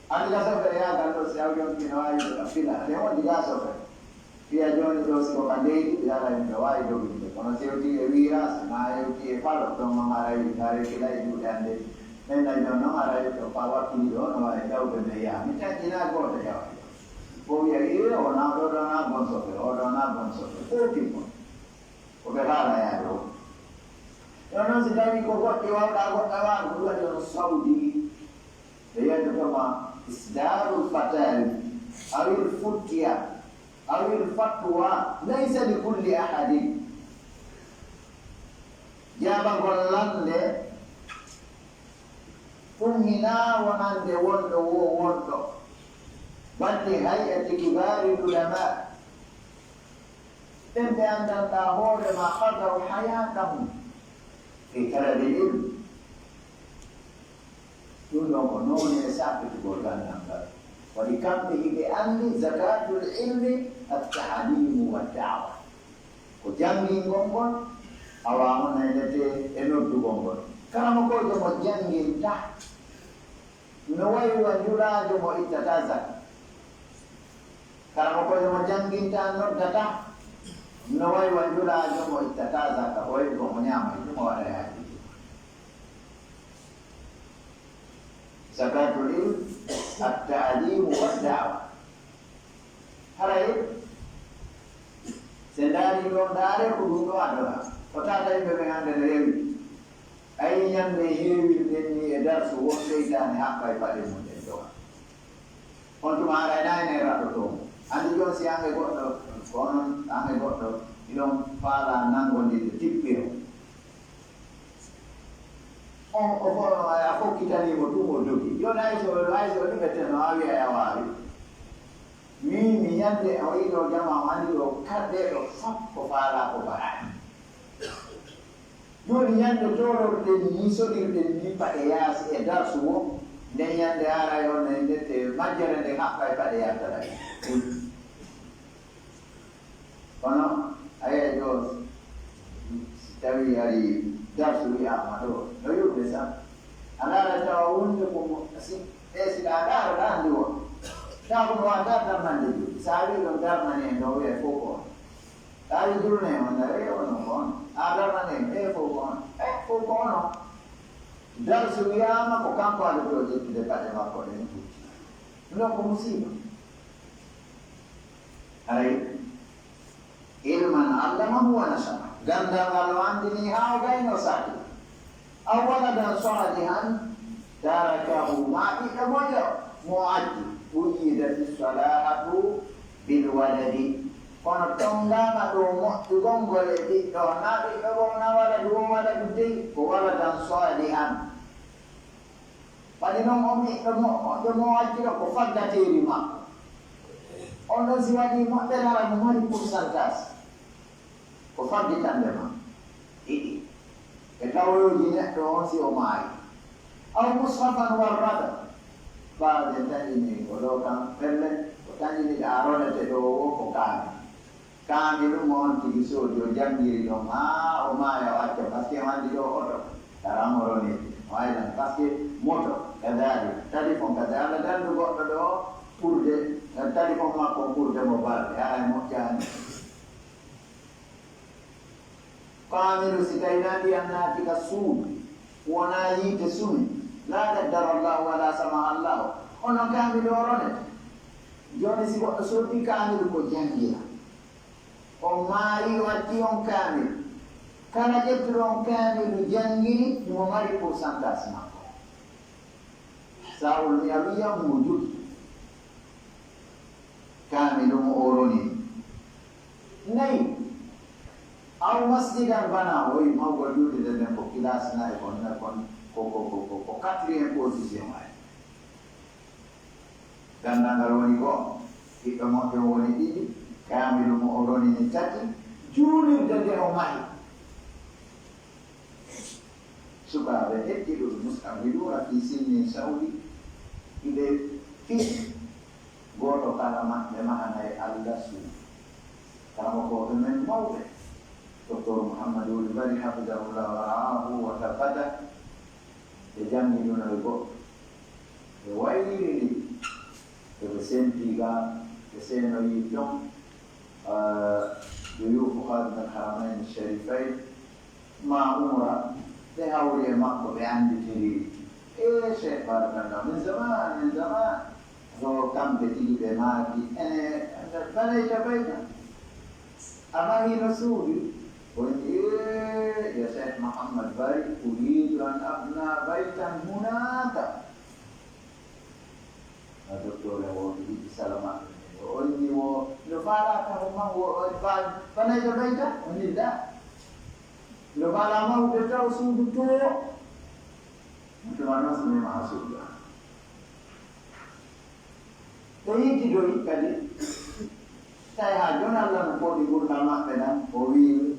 Andi ka sofere yaagal ɗoo, si aw yonki no waawi ɗo ka fila, nde wonde gaa sofere. Fiya jooni ɗoo, si ko ka leydi, ɓe alaa yimɓe waawi doginde. Kono si hewtii e wiiraasi, maa hewtii e falo, ɗon non haray, haray kila e juuɗe annde. Men na jon non haray, ɗo fa wakkili ɗoo, no waawi tawde men yaha. Mi taƴƴinaa gooto yawa. Ko wiya, iyo, wonaa ɗoo, ɗoo na bon sofere, oo ɗoo na bon sofere. Fof timmon. Ko ɓe haala yaade o. Ɗon non si tawii ko goɗɗi wawɗa, goɗɗa waaɗa, ko ɗum waɗi on sawdi. Ɓe yeddotoma isdarul fatawi, awil futya, awil fatwa, laysa li kulli ahadin. Jaabagol lannde, ɗum hinaa wonande wonɗo woo wonɗo. Bal li hay'ati kibari ulama. Ɓen ɓe anndanɗaa hoore maa, qadaw hayatahum fi talabil ilm. Ɗum ɗon ko noone e saakitugol ganndal ngal. Waɗi kamɓe hiɓe anndi zakatul ilmi at-ta'limu wa da'wa. Ko janngingol ngol, awa on nayletee e noddugol ngol. Karamokoojo mo jannginta, no wayi wa njulaajo mo ittataa zaka. Karamokoojo mo jannginta, noddataa, no wayi wa njulaajo mo ittataa zaka. O heɓi ko mo ñaama e ɗum o waɗa e haajuuji. Zakatul ilm, at-ta'limu wa da'wa. Haray, si ndaari ɗon, ndaare ko ɗum ɗo adora. Ko tata yimɓe ɓen hannde no rewi. Ayi ñande heewirɗen ni e darsu, won seytaane haɓɓa e paɗe mum ɗen doga. On tuma haray na ene raɗɗotoo mo. Anndi jon si an e goɗɗo, ko onon an e goɗɗo, iɗon faala nanngondirde tippiro. On, o fo-, a fokkitanii mo tun, o dogi. Jooni hay so, hay so liɓeteno, a wi'a a waawi. Min, mi ñande o yiɗo jama, o anndi ɗo kaddeeɗo fop ko faalaa ko baraani. Jooni ñande toolorɗen ni, soɗirɗen ni paɗe yaasi e darsu woo, nden ñande haaray on e ndette majjere nden haɓɓa e paɗe yaltata. Kono, a yi'ay ɗoo, si tawii ari darsu wi'aama ɗoo, no yurde sa, a ndaara tawa wonde ko mo, si, e si ɗa ndaara ɗa anndi won. Tawa ko mo waawataa darnande juuɗe. Si a wi'i ɗon darnane en ɗoo, wi'ay fow ko on. Si a wi'i julne en on, wi'ay on ko on. A darnane en, e fow ko on. E fow ko on on. Darsu wi'aama ko kanko adotoo ƴettude paɗe makko ɗen tuuti. Ɗum ɗoo ko musiiba. Haray, ilman allamahu wa nashara. Ganndal ngal o anndini haa o gayni o saaki. Aw waladan salihan tarakahu, maa ɓiɗɗo moƴƴo mo o acci. Uyyidati salahatu bil waladi. Kono tonngaama ɗoo moƴƴugol ngol e ɓiɗɗo, naa ɓiɗɗo goo na waladu, woo waladu dey, ko waladan salihan. Waɗi non on ɓiɗɗo mo, moƴƴo mo o acci ɗoo ko faggateeri makko. On ɗon si waɗii moƴƴere hara mo mari pourcentage. Ko faggitande ma. Ɗiɗi. E tawoyooji neɗɗo on si o maayi. Aw mushafan warrada. Ɓaawo ɓe taƴini ko ɗoo kan pelle, ko taƴini ɗa ronete ɗoo woo ko kaani. Kaamilu mo on tigi soodi, o janngiri ɗon, haa o maaya, o acca, parce que o anndi ɗoo oto, hara mo ronirde, o aylan, parce que moto, kadalik, téléphone, kadalik, aɗa danndu goɗɗo ɗoo ɓurde, téléphone makko on ɓurde mo balɗe, haray moƴƴaani. Kaamilu, si tawii na ndiyan naati ka suudu, wonaa yiite sumi, laa qaddara Allahu wa laa samaha Allahu, on non kaamilu o ronete. Jooni si goɗɗo soodii kaamilu ko janngira, o maayi, o acci on kaamilu. Kala ƴettuɗo on kaamilu janngini, himo mari pourcentage makko. Ihsaa'ul mi'awiyya mujud. Kaamilu mo o ronini. Nayi. Aw masjidan bana, o wi'i mawgol juulirde nden ko kilaasi nayi, kon, kon, ko, ko, ko, ko, ko quatrième position ay. Ganndal ngal woni go'o, ɓiɗɗo moƴƴo woni ɗiɗi, kaamilu mo o ronini tati, juulirde nde o mahi. Sukaaɓe heddiiɓe ɓe Musta'miluuna fii sinnin sawli, hiɓe fii gooto kala maɓɓe mahanay Alla suudu. Karamokooɓe men mawɓe, Doktor Muhammadu Wuli Bari, hafidahullah wa ra'aahu wa tabbata, ɓe jannginonoy goɗɗo. Ɓe wayliri ndi, ɓe ɓe sentii ga, ɓe seenoyii ton, ah, Duyuufu Khaadim al Haramayni Sharifayn, ma umra, ɓe hawri e makko, ɓe annditiri. Ee, Cheikh, barakallah, min zaman, min zaman. Ko kamɓe tigi ɓe maaki, ene, ene, banayta bayta. A mahiino suudu? O wi'i, ee, ya Cheikh Muhammad Bari, uriidu an abna baytan hunaaka. A doktore o yiɗi salama. O inni wo, no faalaa taho man wo, o ba-, banayta bayta? O inni la. No faalaa mawde taw suudu to. Mutumin nan su ne masu da. Ɓe yiddidoyi kadi, tawi haa jooni Alla no fooɗi ngurndan maɓɓe ɗan, o wi'i,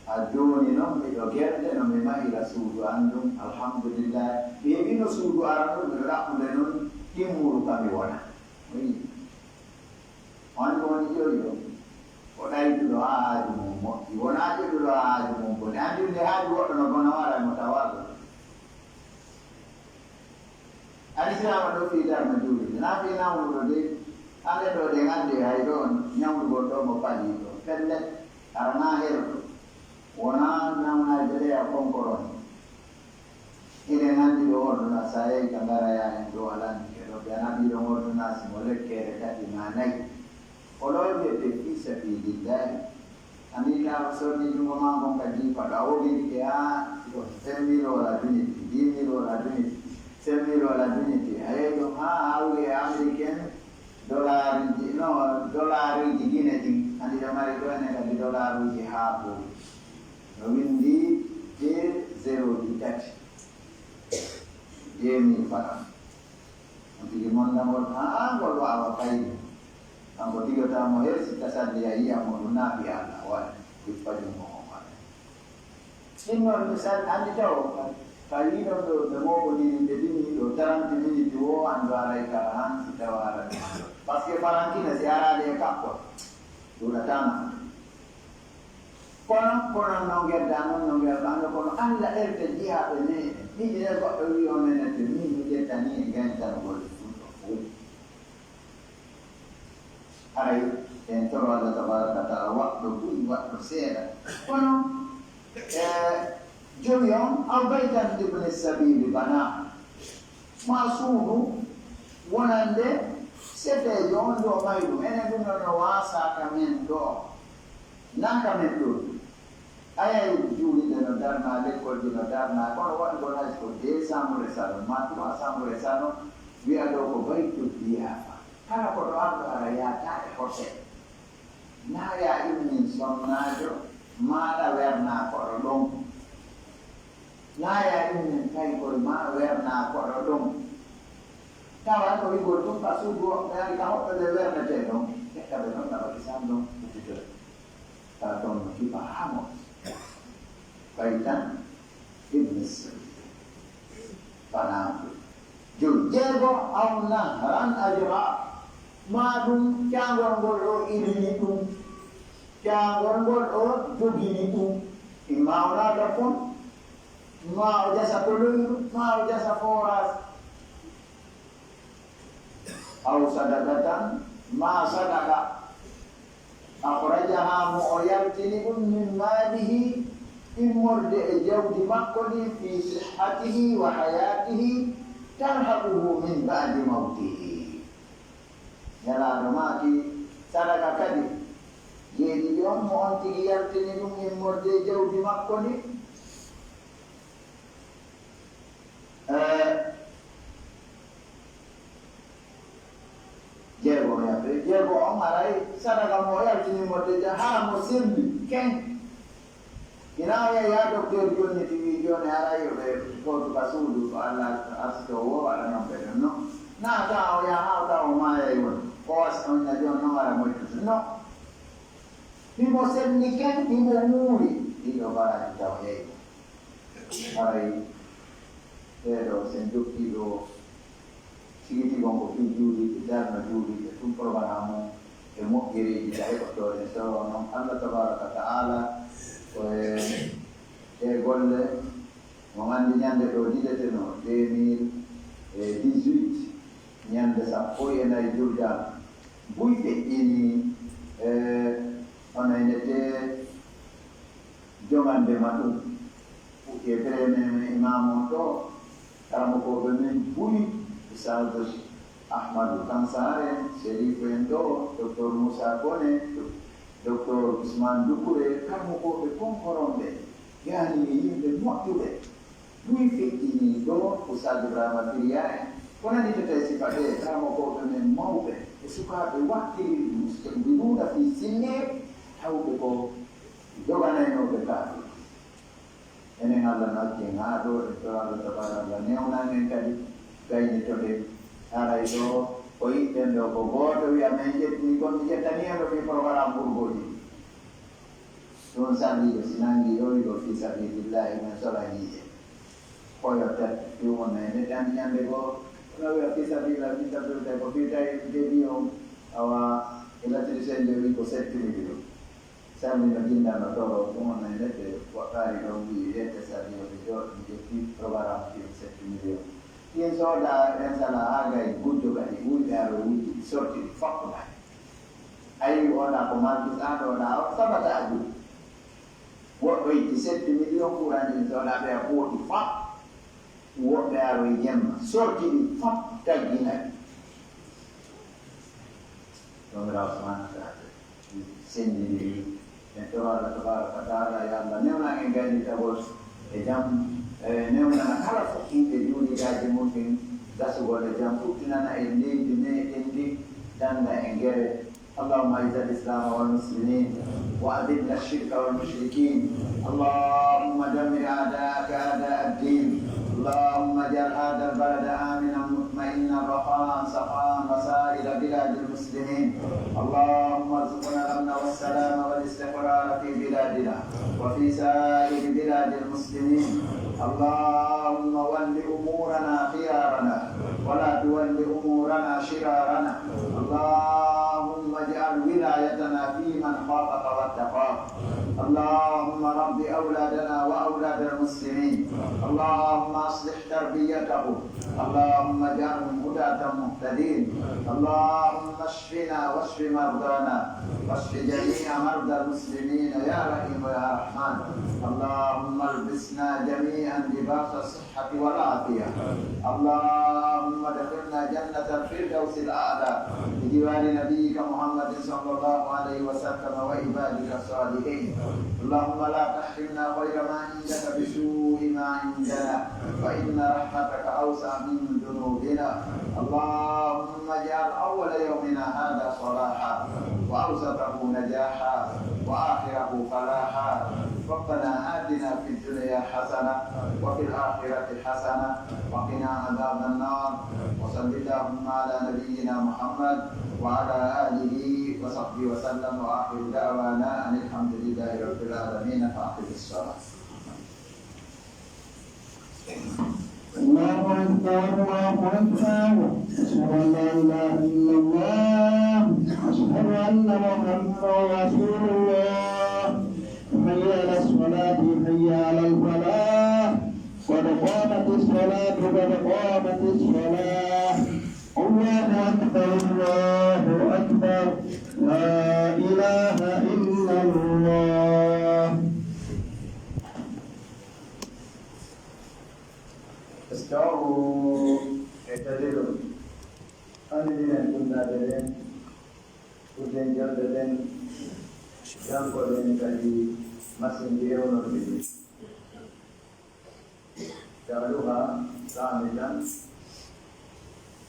"A jooni non miɗo gerde no mi mahira suudu an ndun, alhamdulillahi. Mi heɓino suudu aranun, miɗo ɗaɓɓude non ɗimmuru ka mi wona." O wi'i, on woni ƴoyɗo, ko ɗayduɗo haa haaju mum moƴƴi, wonaa ƴoyɗuɗo haa haaju mum boni. Anndi nde haaju goɗɗo no bona wara e mo tawaago. Alisilaama ɗoo fii darna juulirde, naa fii nawnuɗo de, hande ɗoo ɗen anndi hay ɗoo ñawndugol ɗoo mo palii ɗoo. Pellet, hara naa herɗo, wonaa nawnayde ɗee a konkoron. Hiɗen anndi ɗoo ordonnance, a yehi ka ngara yaa en ɗoo alannike ɗoo, ɓe ana ɓii ɗon ordonnance mo lekkeere tati maa nayi. O ɗoo wi'ete fii sabiilillaahi. A miilaama sonni junngo maa ngon ka jiifa ɗo, a wogindike haa ko cinq mille wala duñiti, dix mille wala duñiti, cinq mille wala duñiti. A yehi ɗon haa a hawri e Ameriken dolaariji, no, dolaariji Gine ɗin. Anndi ɓe mari ɗoo enen kadi dolaaruuji haa ko no winndi deux zéro ji tati. Deux mille francs. On tigi mondagol, haa ngol waawa fayde. Kanko tigi o tawa mo hersi tasalli a yi'a mo ɗum naafi Alla, waɗa, ɓippa junngo mo waɗa. Ɗin noon, misal, anndi taw, ka yi'uɗon ɗoo, ɓe mooɓondiri, ɓe ɗini ɗoo trente minutes woo, anndo aray kala han si tawa ara ɗum. Parce que farankina, si araade e kakkol, ɗuuɗataa ma. Kono, kono non gedda, non no gedda, kono Alla erte jiyaaɓe meɗen. Ɗiɗi e goɗɗo wi'i o nenete, min mi ƴettani e ngentanugol e fulɓe fow. Haray en toro Alla tabaraka wa taala waɗɗo ɓuri waɗɗo seeɗa. Kono, e, jowi on, aw baytan libni sabili bana. Maa suudu wonande seteejo on ɗoo mahi ɗum. Enen ɗum ɗon no waasaa ka men ɗoo. Naa ka men ɗoo. Ayay, juulirde no darnaa, lekkolji no darnaa, kono waɗugol hay ko deux chambres salon, maa trois chambres salon, wi'a ɗoo ko baytu diyaafa. Kala ko ɗo arɗo hara yaata e hotel. Naa ya immin sonnaajo maaɗa wernaa koɗo ɗon. Naa ya immin paykoy maa wernaa koɗo ɗon. Tawa ko wi'ugol ɗum ka suudu woɓɓe ari ka hoɓɓe ɓe wernetee ɗon. Ƴetta ɓe ɗon ɗaɓa kisan ɗon udditoy. Ka ɗon no kiɓa hamo. Baytan ibn Sirri. Fanaaɓe. Joy. Jeego, aw nahran ajra, maa ɗum caangol ngol o ilini ɗum, caangol ngol o jogini ɗum, imma o naata fon, maa o jasa koloyru, maa o jasa forage, aw sadaqatan, maa sadaqa. Akhrajaha, mo o yaltini ɗum, min maalihi, immorde e jawdi makko ndin, fi sihhatihi wa hayatihi, talhaquhu min ba'di mawtihi. Nelaaɗo maaki, sadaka kadi, jeeɗiɗi on, mo on tigi yaltini ɗum immorde e jawdi makko ndin. Eh, jeego on yaɓɓe, jeego on haray sadaka mo o yaltini mo de, de haa mo selli ken. Ina o yahi haa docteur jonniti, wi jooni haray yo ɓe footu ka suudu, ko Alla arsike o woo waɗa non ɓe ɗon non. Naa taa o yaha haa o tawa o maayay woni. Ko wasi on na jooni non ara moytude. Non. Himo selli ken, himo wuuri. Ɗiɗo baraaji tawa yeeyi. Haray Ɓeeɗo sen jokkii ɗoo, tigi tigi on ko fii juuliiɓe, darno juuliiɓe tun, programme on e moƴƴereeji ka heɓotooɗen. So non Alla tabaaraka wa ta'aala ko e ɗee golle, on anndi ñannde ɗoo diɗetenoo, deux mille dix-huit, ñannde sappo e nayi Juldan, buy feƴƴinii, e, hono e nete jogande ma ɗum. Fuɗɗi e premier imam on ɗoo, karamokooɓe men buy, Ustaz Ahmadu Kan Saare, Sherif en ɗoo, Docteur Moussa Kone, Docteur Ousmane Doucouré, karamokooɓe konkoronɓe, yaani e yimɓe moƴƴuɓe. Buy feƴƴinii ɗoo, Ustaz Ibrahima Firiya en, ko nannditata e sifa ɗee karamokooɓe men mawɓe e sukaaɓe wakkilirɓe, mustaqbiluuna fii sinni, tawɓe ko joganaynooɓe kaaɗo. Enen Alla no acci en haa ɗoo, en toro Alla tabaaraka wa ta'aala newnan en kadi, gaynitoɗen. Haray ɗoo ko yiɗɗen ɗoo ko gooto wi'a men ƴetti, kono mi ƴettanii en ɗoo fii programme burgooji. Ɗun salliiɗo si nangii ɗoo, wi'o fii sabiilillaahi men sola yiite. Koyo tati, ɗun wonnay neɗɗo anndi ñannde goo, no wi'a fii sabiilillaahi, fii sabiilillaahi, ko fii tawi débit on, awa, électricien nde wi'i ko sept millions. Salli no jinda no toro, ɗun wonnay neɗɗo woɗɗaari ɗon wi'i, yette salli yo ɓe jooɗo, mi ƴetti programme fii sept millions. Ɗin sooda, ɗen sala haa gay gujjo kadi, wuyɓe aro wujji, sorti ɗi foppuɗa. A yi'i oɗa ko marki sa ɗo ɗa, o sabata a juuti. Woɗɗo itti sept millions kuran ɗin, so ɗa ɓe a ɓooɗi fop. Woɓɓe aroyi jemma, sorti ɗi fop, taggina ɗi. Joomiraaɗo subhaanahu wa ta'aala sendindiri. En toro Allah tabaaraka wa ta'aala, yo Allah newnan en gaynitagol e jam, e newnana kala fuɗɗiiɓe juuliraaji mun ɗin gasugol e jam, fuɗɗinana en leydi meɗen ndin, danda en gere. اللهم أعز الإسلام والمسلمين وأذل الشرك والمشركين. اللهم دمر أعداءك أعداء الدين. اللهم اجعل هذا البلد آمنا مطمئنا رخاء سخاء وسائر بلاد المسلمين. اللهم ارزقنا الأمن والسلام والاستقرار في بلادنا وفي سائر بلاد المسلمين. اللهم ول أمورنا خيارنا ولا تول أمورنا شرارنا. اللهم اجعل ولايتنا في من خافك واتقاك. اللهم رب أولادنا وأولاد المسلمين. اللهم أصلح تربيتهم. اللهم اجعلهم هداة مهتدين. اللهم اشفنا واشف مرضانا واشف جميع مرضى المسلمين يا رحيم يا رحمن. اللهم البسنا جميعا لباس الصحة والعافية. اللهم ادخلنا جنة الفردوس الأعلى بجوار نبيك محمد صلى الله عليه وسلم وعبادك الصالحين. اللهم لا تحرمنا خير ما عندك بسوء ما عندنا، فإن رحمتك أوسع من ذنوبنا. اللهم اجعل أول يومنا هذا صلاحا، وأوسطه نجاحا، وآخره فلاحا. ربنا آتنا في الدنيا حسنة وفي الآخرة حسنة وقنا عذاب النار. وصل اللهم على نبينا محمد وعلى آله وصحبه وسلم، وآخر دعوانا أن الحمد لله رب العالمين. فأقم الصلاة. الله أكبر، الله أكبر. أشهد أن لا إله إلا الله. أشهد أن محمدا رسول الله. حي على الصلاة، حي على الفلاح. قد قامت الصلاة، قد قامت الصلاة. الله أكبر، الله أكبر. لا إله إلا الله. استووا، اعتدلوا. Anndinen kunnaaje ɗen, udden jonɗe ɗen, jankoɗen kadi masin ɗi rewnorɗe ɗin. جعلها صامتا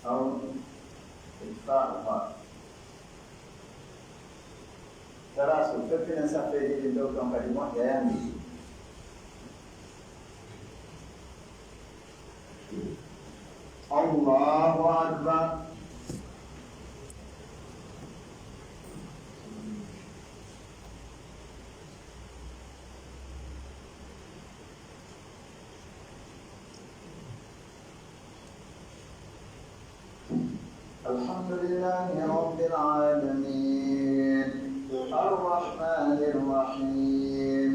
أو إطفاؤها. Tarasu, feppinen saffeeji ɗin dow ton kadi moƴƴa yandi. الله أكبر. الحمد لله رب العالمين. الرحمن الرحيم.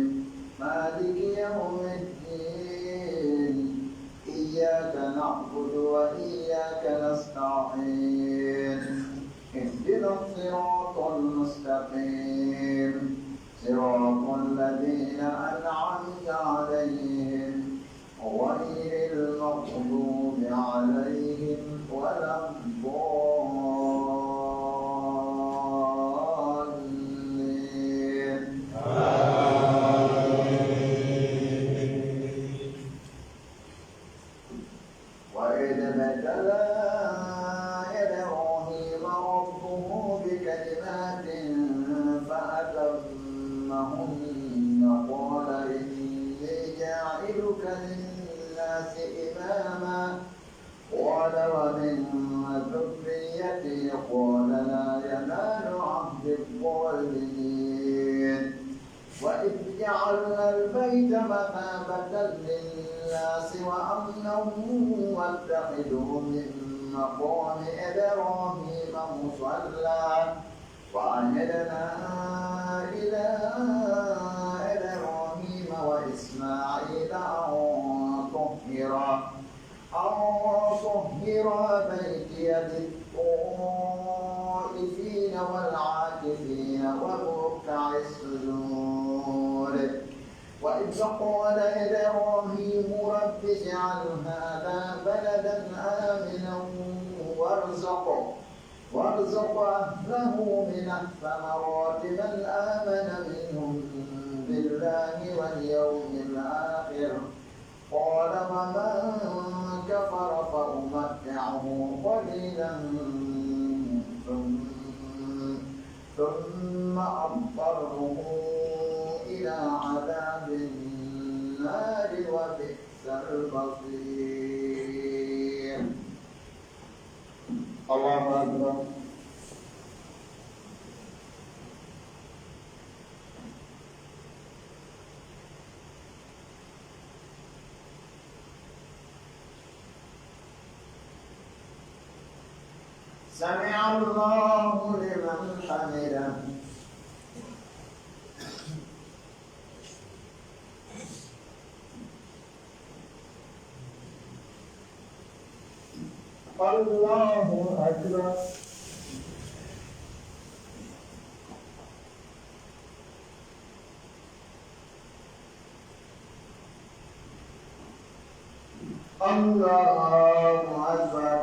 مالك يوم الدين. إياك نعبد وإياك نستعين. اهدنا الصراط المستقيم. صراط الذين أنعمت عليهم غير المغضوب عليهم ولا الضالين. آمين. وإذ ابتلى إبراهيم ربه بكلمات فأتمهن قال إني جاعلك للناس إماما قال ومن ذريتي قال لا ينال عهدي الظالمين. وإذ جعلنا البيت مثابة للناس وأمنا واتخذوا من مقام إبراهيم مصلى وعهدنا إلى إبراهيم وإسماعيل أن طهرا أن طهرا بيتي للطائفين والعاكفين والركع السجود. وإذ قال إبراهيم رب اجعل هذا بلدا آمنا وارزق وارزق أهله من الثمرات من آمن منهم بالله واليوم الآخر قال ومن كفر فأمتعه قليلا ثم ثم أضطره إلى عذاب النار وبئس المصير. الله أكبر. سمع الله لمن حمده. الله أكبر. الله أكبر.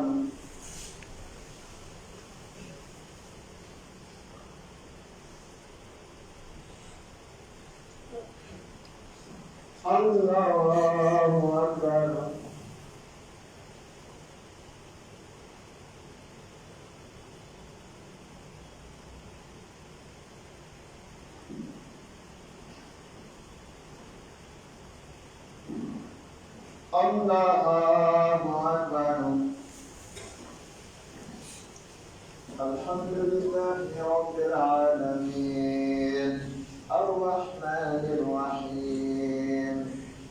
الله أكبر. الله أكبر. الحمد لله رب العالمين. الرحمن الرحيم.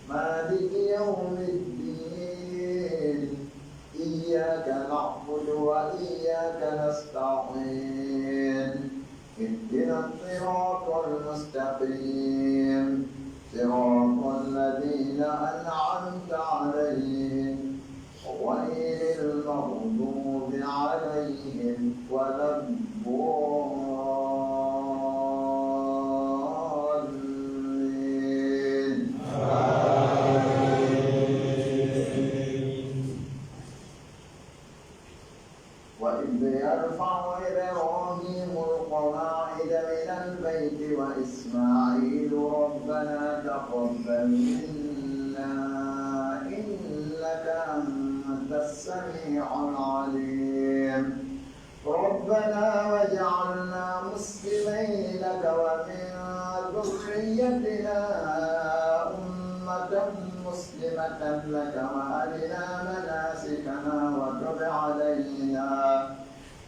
مالك يوم الدين. إياك نعبد وإياك نستعين. اهدنا الصراط المستقيم. صراط الذين أنعمت عليهم غير المغضوب عليهم ولا الضالين. آمين. وإذ يرفع إبراهيم القواعد من البيت وإسماعيل ربنا تقبل منا إنك أنت السميع العليم. ربنا واجعلنا مسلمين لك ومن ذريتنا أمة مسلمة لك وأرنا مناسكنا وتب علينا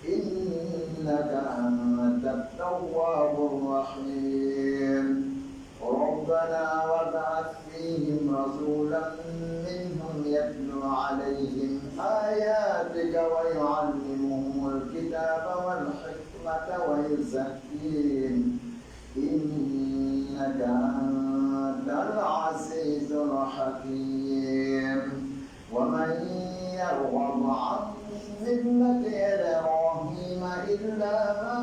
إنك أنت التواب الرحيم. ربنا وابعث فيهم رسولا منهم يتلو عليهم آياتك ويعلمهم والحكمة ويزكيهم إنك أنت العزيز الحكيم. ومن يرغب عن ملة إبراهيم إلا من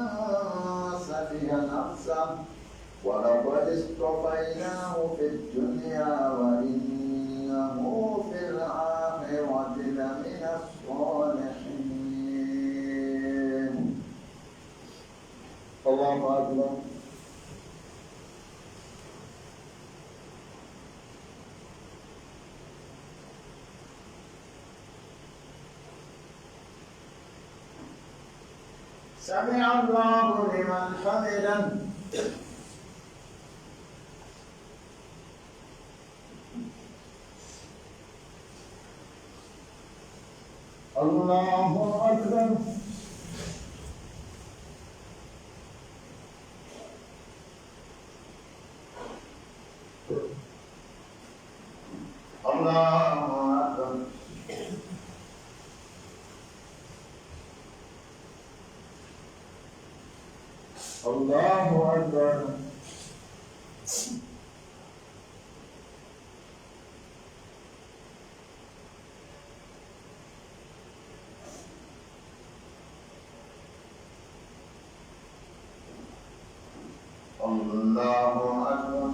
سفه نفسه ولقد اصطفيناه في الدنيا وإنه في الآخرة لمن الصالحين. الله أكبر. سمع الله لمن حمده. الله أكبر. الله أكبر. الله أكبر. الله أكبر.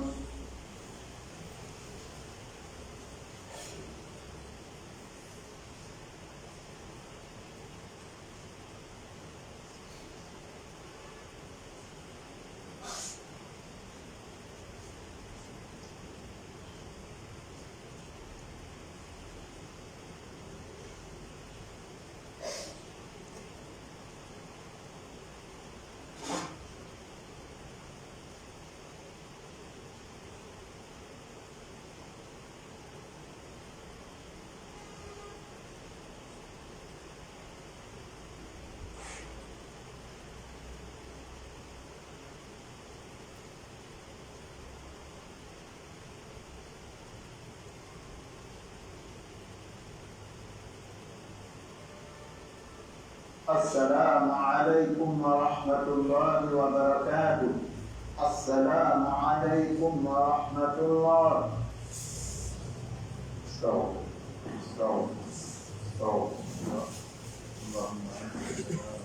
السلام عليكم ورحمة الله وبركاته. السلام عليكم ورحمة الله. استغفر، استغفر، استغفر الله. اللهم أنت السلام.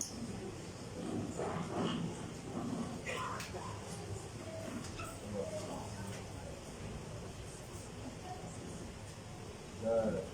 لا